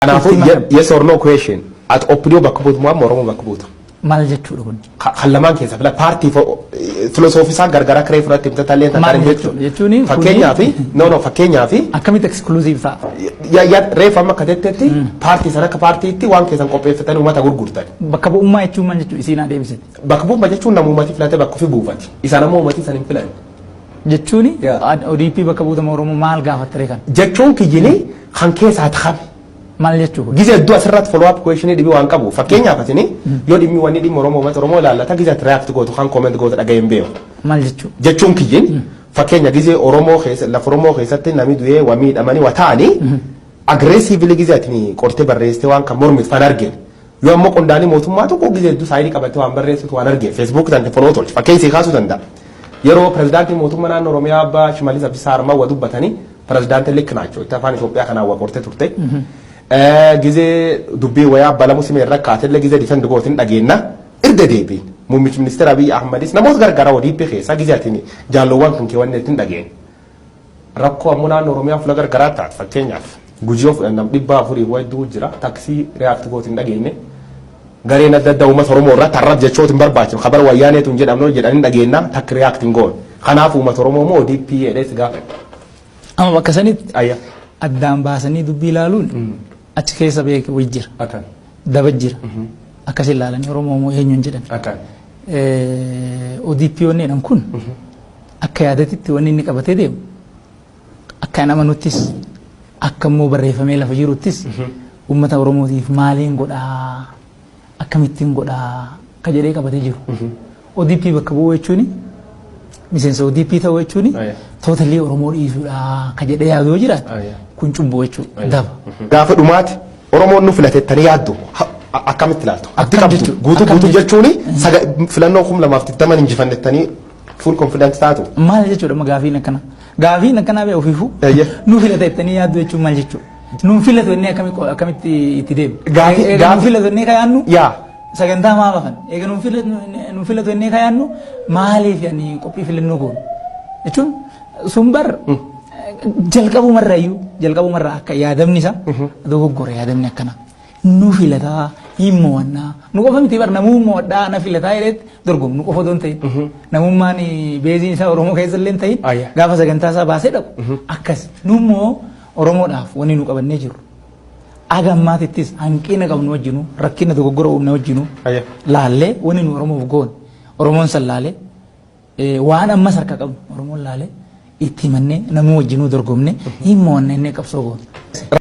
Kanaafuu, yes or no question. Ati OPDO bakka buutu moo amma Oromoo bakka buuta? Maal jechuudha kun? Kan lamaan keessa fila, paartii filosoofii isaan gargar akka reefu irratti himta illee Maal kan jechuudha? Jechuun Fakkeenyaaf, no, fakkeenyaaf akkamitti exclusive ta'a? Ya, reefu amma akka jettetti paartii sana akka paartiitti waan keessan qopheeffatanii uummata gurgurtan. Bakka bu'ummaa jechuun maal jechuudha? Isiin adeemsite. Bakka bu'ummaa jechuun nama uummati filate bakka ofii buufati. Isaan ammoo uummatii san hin filan. Jechuun ODP bakka buutama Oromoo maal gaafattare kan? Jechuun kiyyini kan keessaa ta'ame. Maal jechuudha? Gize hedduu asirratti follow up question dhibii waan qabu. Fakkeenyaaf, asini yoo dhimmi wanni dhimma Oromoo, uummata Oromoo ilaallata, gize ati react gootu kan comment gootu dhaga'ee hin beeku. Maal jechuudha? Jechuun kiyyin fakkeenya gizee Oromoo keessa, lafa Oromoo keessatti namni du'ee waa miidhamanii waa ta'anii, aggressively gizee ati qortee barreessitee waan kan mormitu fan argine. Yoo ammoo qondaalii mootummaa tokko gizee hedduu saayidii qabatee waan barreessitu waan argine, Facebook tan follow tolche fakkeenya sii kaasuu danda'a. Yeroo pirezidaantiin mootummaa naannoo Oromiyaa Abbaa Shimallis Abdiisaa Harmaa waa dubbatanii, pirezidaantiin ልክ ናቸው itti afaan Itoophiyaa kanaan waa qortee turte. Gizee dubbii wayaa balamu simee irra kaatellee gizee defend gootin dhageenna irda deebiin. Muummichi ministeera Abiy Ahmadis namoota gargaraa ODP keessaa gizee atiin jaalloowwan kan keewwanne ittiin dhageenya. Rakkoo ammoo naannoo Oromiyaa fuula gargaraa taate, fakkeenyaaf Gujii of nam 400 wadduu jira, taksii react gootin dhageenye. Gareen adda addaa uummata Oromoo irratti har'aaf jechoota hin barbaachisu kabar wayyaaneetu hin jedhamnu jedhanii dhageenna, takka react hin goone. Kanaaf uummata Oromoo immoo ODP jedhee si gaafadha. Amma bakka sanitti Ayya. addaan baasanii dubbii ilaaluun achi keessa beeke wayii jira. Akkan. Daba jira. Akkas ilaalanii Oromoo moo eenyuun jedhan. Akkan. ODP wanni jedhan kun akka yaadatitti wanni inni qabatee deemu, akka hin amanuttis, akka immoo barreeffamee lafa jiruttis, uummata Oromootiif maaliin godhaa, akkamittiin godhaa ka jedhee qabatee jiru. ODP bakka bu'uu jechuun, miseensa ODP ta'uu jechuun totally Oromoo dhiisuudha ka jedhee yaadu yoo jiraate, kun cubbuu jechuudha, daba. Gaafa dhumaati Oromoon nu filatettanii yaaddu akkamitti ilaaltu? Abdii Akkam qabdu jechuudha? guutuu Akkam guutuu jechuudha? Jechuun filannoo 2020 injifannettanii full confidence taatu. Maal jechuudha amma gaafiin akkana? Gaafiin akkanaa bee ofiifuu nu filata jettanii yaaddu jechuun maal jechuudha? Nuun filatu inni akkamitti itti deemu? Eega nuun filatu inni ka yaadnu sagantaa maa baafan? Eega nuun filatu inni ka yaadnu maaliif ani qophii filannoo goonu? Jechuun sun bar jalqabumarraa iyyuu, jalqabumarraa akka yaadamni isaa dogoggora, yaadamni akkana. Nu filataa hin mo'annaa. Nu qofa miti bar, namuu mo'adhaa na filataa jedheetti dorgomu, nu qofa otoo hin ta'in. Namummaan beeziin isaa Oromoo keessa illee hin ta'in gaafa sagantaa isaa baasee dhaqu akkas. Nu immoo Oromoodhaaf wanni nu qabannee jiru. Aga ammaatittis hanqina qabnu wajjinu, rakkina dogoggora uumne wajjinu laallee, wanni nu Oromoof goone Oromoon san laalee, waan ammas harka qabnu Oromoon laalee itti himannee namuu wajjinuu dorgomne hin mo'anne inni qabsoo goone.